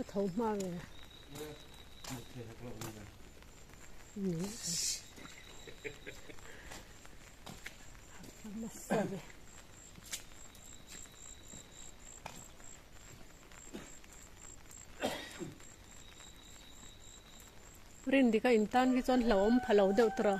A tho hma nge? Nasa ve. Rindika in tan hi chuan hlauhawm pha lo deuh tawh a.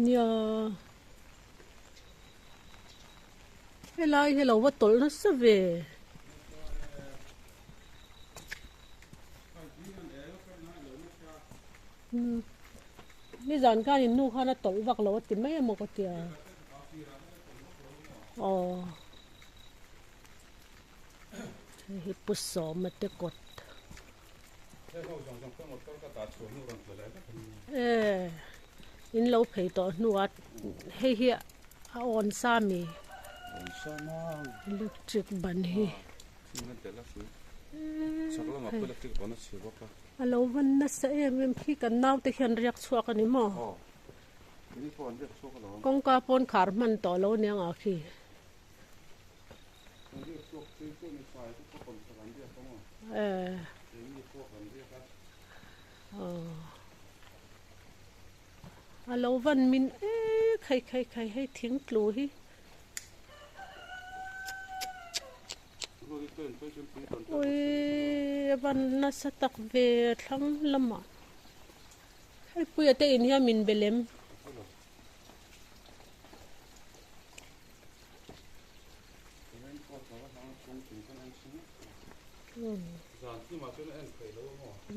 Nia helai hi lo va tawlh nasa ve. Nizan khan in nu khan a tawlh vak lo a ti mai emaw ka tia. Aw. Hei hi Pu Sawma te kawt. E in lo phei tawh hnuah hei hi a awn sa mi electric ban hi a lo van nasa em em khi kan naute hian riak chhuak a ni maw kawngka pawn khar hman tawh lo aniang ah khi. A lo van min e khai khai khai hei thing tlu hi. Ui a van nasa tak ve thlang lamah. Hei puia te in hian min be lem.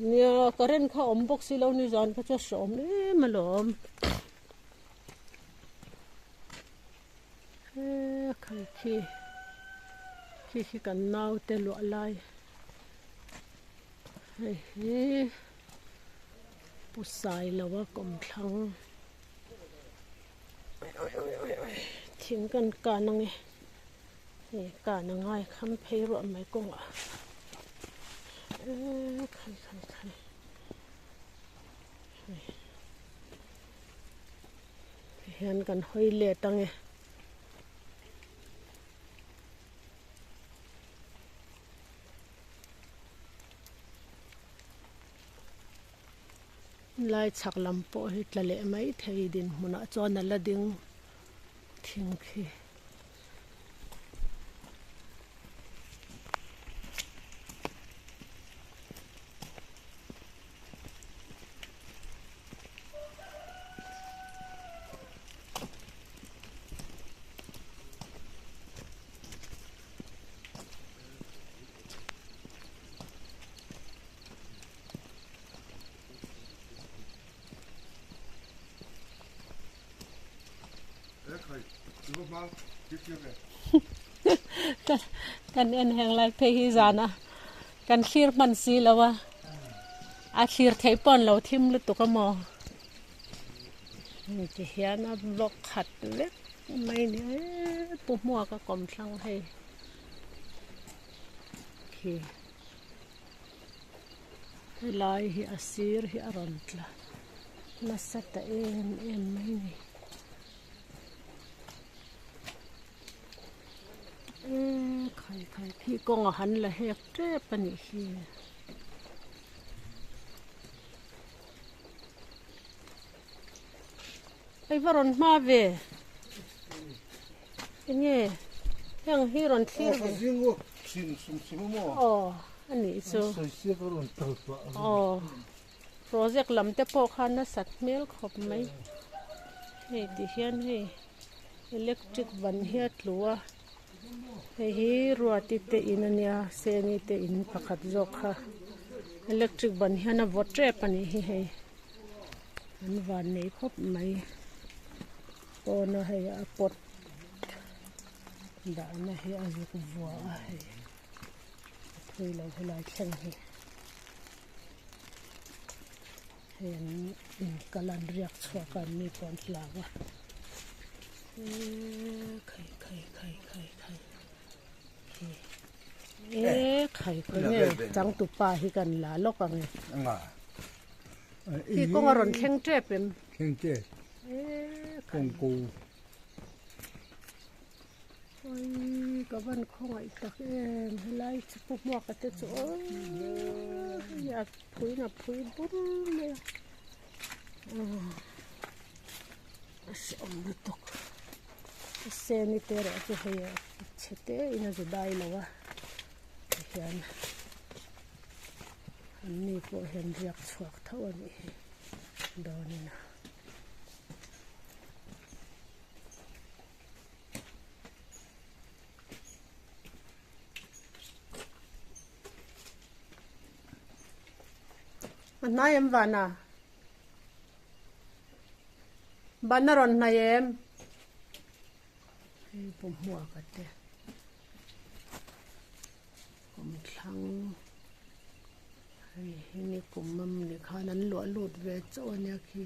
Nia current kha awm bawk si lo ni zan kha chu a hreawm em alawm he khai khi khi khi kan naute luah lai hei hi pu Sailoa kawmthlang. Thing kan kan ang e hei kan a ngai kham phei ruah mai kawngah eee khai khai khai hei hian kan hawi let ang e. Lai chhak lam pawh hi tla leh mai thei dinhmunah chuan a la ding thing khi. Kan en heng lai phei hi zana kan thlir hman si lo a a thlir theih pawh an lo thim lutuk a maw hei ti hian a block khat vek mai ni e pu hmuak a kawm thlang hei khi. Helai hi a sir hi a rawn tla nasa ta em em mai a ni. Eee khai khai khi kawng a han la hek tep a nih hi. Hei va rawn hma ve enge heng hi rawn thlir ve. Aw a nih chu aw project lam te pawh khan nasat hmel khawp mai hei ti hian hei electric ban hi a tlu a hei hi ruati te in a nia seni te in pakhat zawk kha electric ban hian a vaw tep a nih hi hei. An van nei khawp mai pawna hei a pot dahna hi a zuk vua a hei a thui lo helai thleng hi. Hei an inkal an riak chhuak a an ni pawh an hlau a eee khai khai khai khai khai eee khai khaw nge changtupa hi kan la lawk ang e khi kawng a rawn thleng tep em thleng tep eee kawng ko Awii ka van khawngaih tak em helai chu pu hmuaka te chu aww hei a phuiin a phui bur mai a a hrehawm lutuk a seni te erawh chu hei a chhe te in a zu dai lo a tihian an ni pawh hian riak chhuak tho a nih hi dawnin a. A hnai em vana? Ban a rawn hnai em? Hei pu hmuaka te kawmthlang hei hi ni kum a ni khan an luah lut ve chauh a nia khi.